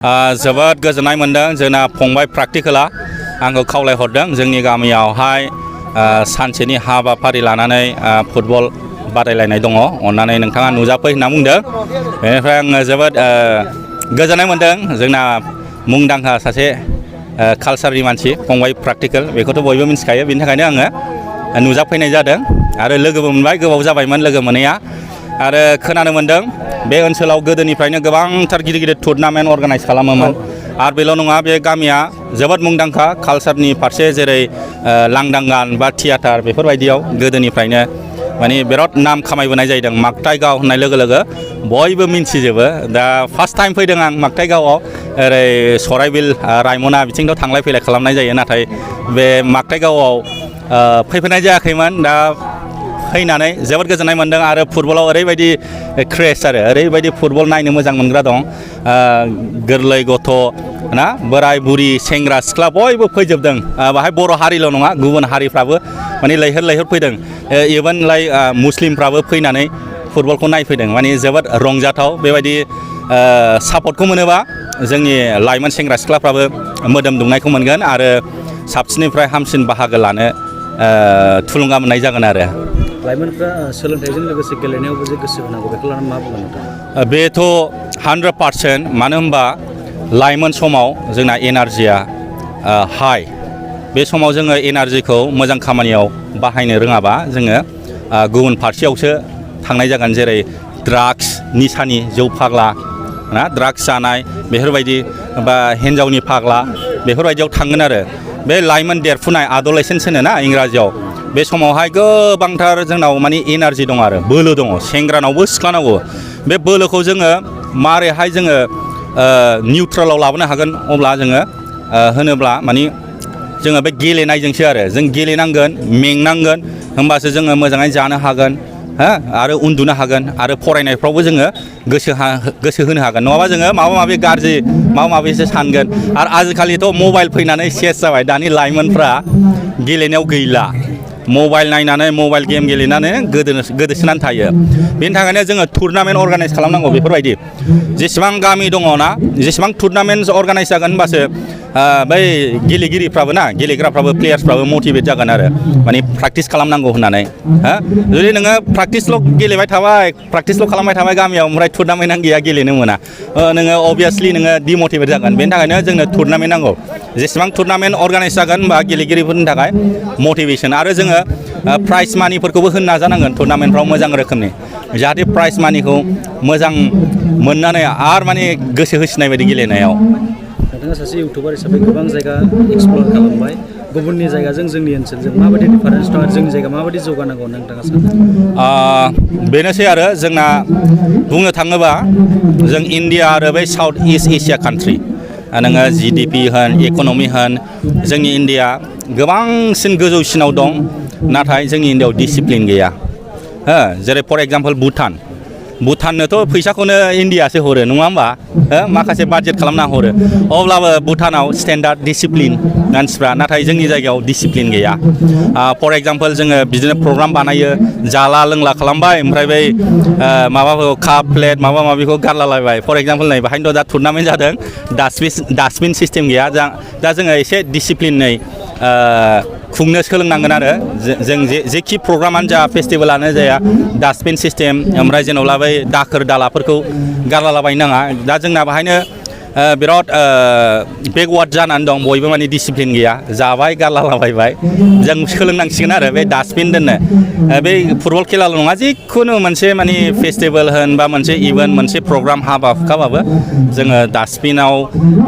जोबोद गोजोननाय मोनदों जोंना फंबाय प्रेक्टिकला आंखौ खावलायहरदों जोंनि गामियावहाय सानसेनि हाबाफारि लानानै फुटबल बादायलायनाय दङ अन्नानै नोंथाङा नुजाफै होनना बुंदों बेनिफ्राय आङो जोबोद गोजोननाय मोनदों जोंना मुंदांखा सासे कालचारनि मानसि फंबाय प्रेक्टिकल बेखौथ' बयबो मिथिखायो बेनि थाखायनो आङो नुजाफैनाय जादों आरो लोगोबो मोनबाय गोबाव जाबायमोन लोगो मोनैया आरो खोनानो मोनदों बे ओनसोलाव गोदोनिफ्रायनो गोबांथार गिदिर गिदिर टुर्नामेन्ट अर्गानाइज खालामोमोन आरो बेल' नङा बे गामिया जोबोद मुंदांखा कालचारनि फारसे जेरै लांदां गान बा थियाटार बेफोरबायदियाव गोदोनिफ्रायनो माने बिराद नाम खामायबोनाय जादों मागथाइगाव होननाय लोगो लोगो बयबो मिन्थिजोबो दा फार्स्ट टाइम फैदों आं मागथाइगावआव ओरै सराइबिल रायमना बिथिंथ' थांलाय फैलाय खालामनाय जायो नाथाय बे मागथाइगावआव फैफेरनाय जायाखैमोन दा फैनानै जोबोद गोजोननाय मोनदों आरो फुटबलाव ओरैबायदि क्रेज आरो ओरैबायदि फुटबल नायनो मोजां मोनग्रा दं गोरलै गथ' ना बोराय बुरि सेंग्रा सिख्ला बयबो फैजोबदों बाहाय बर' हारिल' नङा गुबुन हारिफ्राबो माने लैहोर लैहोर फैदों इभेन मुस्लिमफ्राबो फैनानै फुटबलखौ नायफैदों माने जोबोद रंजाथाव बेबायदि सापर्टखौ मोनोबा जोंनि लाइमोन सेंग्रा सिख्लाफ्राबो मोदोम दुंनायखौ मोनगोन आरो साबसिननिफ्राय हामसिन बाहागो लानो थुलुंगा मोननाय जागोन आरो लाइमोनफ्रा सोलोंथाइजों लोगोसे गेलेनायावबो जे गोसो होनांगौ बेखौ लानानै मा बुंगोन नोंथाङा बेथ' 100% मानो होनबा लाइमोन समाव जोंना एनार्जिया हाई बे समाव जोङो एनार्जिखौ मोजां खामानियाव बाहायनो रोङाबा जोङो गुबुन फारसेयावसो थांनाय जागोन जेरै ड्राग्स निसानि जौ फाग्ला ना ड्राग्स जानाय बेफोरबायदि बा हिन्जावनि फाग्ला बेफोरबायदियाव थांगोन आरो बे लाइमोन देरफुनाय आदलेसेन्स होनो ना इंराजियाव बे समावहाय गोबांथार जोंनाव माने एनार्जि दं आरो बोलो दङ सेंग्रानावबो सिख्लानावबो बे बोलोखौ जोङो मारैहाय जोङो निउट्रेलाव लाबोनो हागोन अब्ला जोङो होनोब्ला माने जोङो बे गेलेनायजोंसो आरो जों गेलेनांगोन मेंनांगोन होमबासो जोङो मोजाङै जानो हागोन आरो उन्दुनो हागोन आरो फरायनायफ्रावबो जोङो गोसो होनो हागोन नङाबा जोङो माबा माबि गाज्रि माबा माबिसो सानगोन आरो आजिखालिथ' मबाइल फैनानै सेस जाबाय दानि लाइमोनफ्रा गेलेनायाव गैला मबाइल नायनानै मबाइल गेम गेलेनानै गोदोसोनानै थायो बेनि थाखायनो जोङो टुर्नामेन्ट अर्गानाइज खालामनांगौ बेफोरबायदि जेसेबां गामि दङ ना जेसेबां टुर्नामेन्ट अर्गानाइज जागोन होनबासो बै गेलेगिरिफ्राबो ना गेलेग्राफ्राबो प्लेयार्सफ्राबो मटिभेट जागोन आरो माने प्रेक्टिस खालामनांगौ होननानै जुदि नोङो प्रेक्टिसल' गेलेबाय थाबाय प्रेक्टिसल' खालामबाय थाबाय गामियाव ओमफ्राय टुर्नामेन्टआनो गैया गेलेनो मोना नोङो अभियासलि नोङो डिमटिभेट जागोन बेनि थाखायनो जोंनो टुर्नामेन्ट नांगौ जेसेबां टुर्नामेन्ट अर्गानाइज जागोन होनबा गेलेगिरिफोरनि थाखाय मटिभेसन आरो जोङो प्राइज मानिफोरखौबो होनो नाजानांगोन टुर्नामेन्टफ्राव मोजां रोखोमनि जाहाथे प्राइज मानिखौ मोजां मोननानै आरो माने गोसो होसिनाय बायदि गेलेनायाव नोंथाङा सासे इउटुबार हिसाबै गोबां जायगा एक्सप्लर खालामबाय गुबुननि जायगाजों जोंनि ओनसोलजों माबायदि डिफारेन्स दं आरो जोंनि जायगा माबायदि जौगानांगौ नोंथाङा सानो बेनोसै आरो जोंना बुंनो थाङोबा जों इण्डिया आरो बै साउथ इस्ट एसिया कान्ट्रि नोङो जिडिपि होन इक'नमि होन जोंनि इण्डिया गोबांसिन गोजौसिनाव दं नाथाय जोंनि इण्डियायाव डिसिप्लिन गैया जेरै फर एग्जाम्पल भुटाननोथ' फैसाखौनो इण्डियासो हरो नङा होमबा माखासे बाजेट खालामना हरो अब्लाबो भुटानाव स्टेन्डार्ड डिसिप्लिन मानसिफ्रा नाथाय जोंनि जायगायाव डिसिप्लिन गैया फर एग्जाम्पल जोङो बिदिनो प्रग्राम बानायो जाला लोंला खालामबाय ओमफ्राय बै माबाफोरखौ काप प्लेट माबा माबिखौ गारलालायबाय फर एग्जाम्पल नै बेहायनोथ' दा टुर्नामेन्ट जादों डास्टबिन सिस्टेम गैया दा जोङो एसे डिसिप्लिनै खुंनो सोलोंनांगोन आरो जों जेखि प्रग्रामानो जा फेस्टिभेलानो जाया डास्टबिन सिस्टेम ओमफ्राय जेनेबा बै दाखोर दालाफोरखौ गारलालाबायनो नाङा दा जोंना बाहायनो बिराद बेकवार्ड जानानै दं बयबो माने डिसिप्लिन गैया जाबाय गारलालाबायबाय जों सोलोंनांसिगोन आरो बे डास्टबिन दोननो बे फुटबल खेलाल' नङा जिखुनु मोनसे माने फेस्टिभेल होन बा मोनसे इभेन्ट मोनसे प्रग्राम हाबा हुखाबाबो जोङो डास्टबिनाव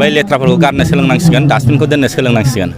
बै लेथ्राफोरखौ गारनो सोलोंनांसिगोन डास्टबिनखौ दोननो सोलोंनांसिगोन